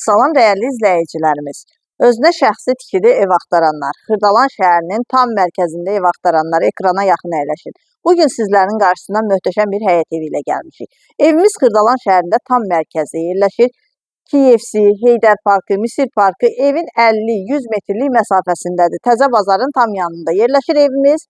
Salam dəyərli izləyicilərimiz. Özünə şəxsi tikili ev axtaranlar, Xırdalan şəhərinin tam mərkəzində ev axtaranlar ekrana yaxın əyləşin. Bu gün sizlərin qarşısına möhtəşəm bir həyət evi ilə gəlmişik. Evimiz Xırdalan şəhərində tam mərkəzdə yerləşir. KFC, Heydər Parkı, Misir Parkı evin 50-100 metrlik məsafəsindədir. Təzə bazarın tam yanında yerləşir evimiz.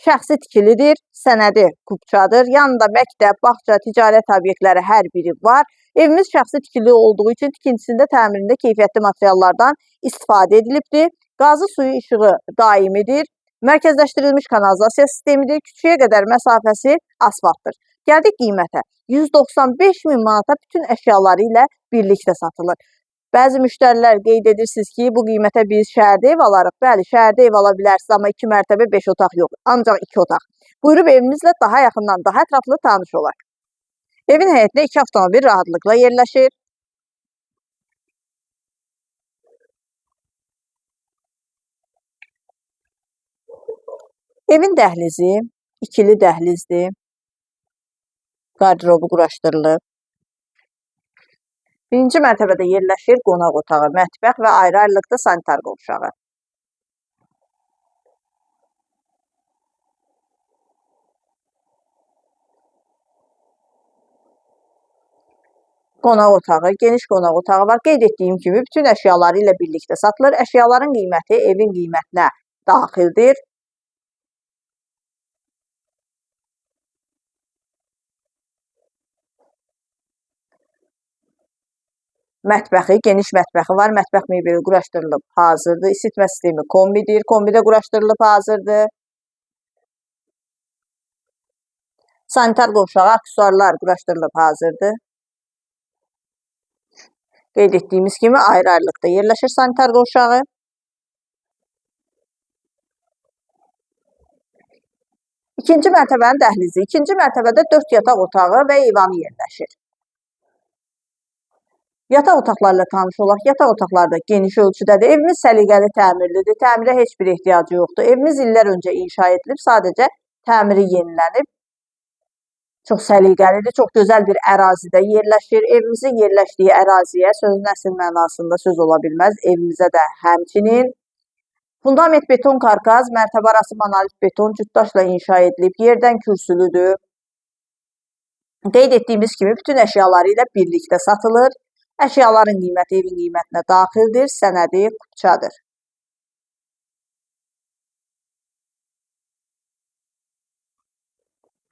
Şəxsi tikilidir, sənədi kupçadır. Yanında məktəb, bağça, ticarət obyektləri hər biri var. Evimiz şəxsi tikili olduğu üçün tikintisində, təmirində keyfiyyətli materiallardan istifadə edilibdir. Qazı, suyu, işığı daimidir. Mərkəzləşdirilmiş kanalizasiya sistemidir. Küçəyə qədər məsafəsi asfaltdır. Gəldik qiymətə. 195 min manata bütün əşyaları ilə birlikdə satılır. Bəzi müştərilər qeyd edirsiniz ki, bu qiymətə biz şəhərdə ev alarıq. Bəli, şəhərdə ev ala bilərsiniz, amma 2 mərtəbə 5 otaq yox, ancaq 2 otaq. Buyurub evimizlə daha yaxından, daha ətraflı tanış olaq. Evin həyətinə 2 avtomobil rahatlıqla yerləşir. Evin dəhlizi ikili dəhlizdir. Qardırobu quraşdırılıb. Birinci mərtəbədə yerləşir qonaq otağı, mətbəx və ayrı-ayrılıqda sanitar qovşağı. Qonaq otağı, geniş qonaq otağı var. Qeyd etdiyim kimi bütün əşyaları ilə birlikdə satılır. Əşyaların qiyməti evin qiymətinə daxildir. Mətbəxi, geniş mətbəxi var. Mətbəx mebeli quraşdırılıb hazırdır. İsitmə sistemi kombidir. Kombidə quraşdırılıb hazırdır. Sanitar qovşağı, aksesuarlar quraşdırılıb hazırdır. Qeyd etdiyimiz kimi ayrı-ayrılıqda yerləşir sanitar qovşağı. İkinci mərtəbənin dəhlizi. İkinci mərtəbədə 4 yataq otağı və eyvanı yerləşir. Yataq otaqlarıyla tanış olaq. Yataq otaqları da geniş ölçüdədir. Evimiz səliqəli təmirlidir. Təmirə heç bir ehtiyacı yoxdur. Evimiz illər öncə inşa edilib, sadəcə təmiri yenilənib. Çox səliqəlidir, çox gözəl bir ərazidə yerləşir. Evimizin yerləşdiyi əraziyə sözün əsl mənasında söz ola bilməz. Evimizə də həmçinin. Fundament beton karkaz, mərtəbə arası monolit beton cütdaşla inşa edilib, yerdən kürsülüdür. Qeyd etdiyimiz kimi bütün əşyaları ilə birlikdə satılır. Əşyaların qiyməti evin qiymətinə daxildir, sənədi kupçadır.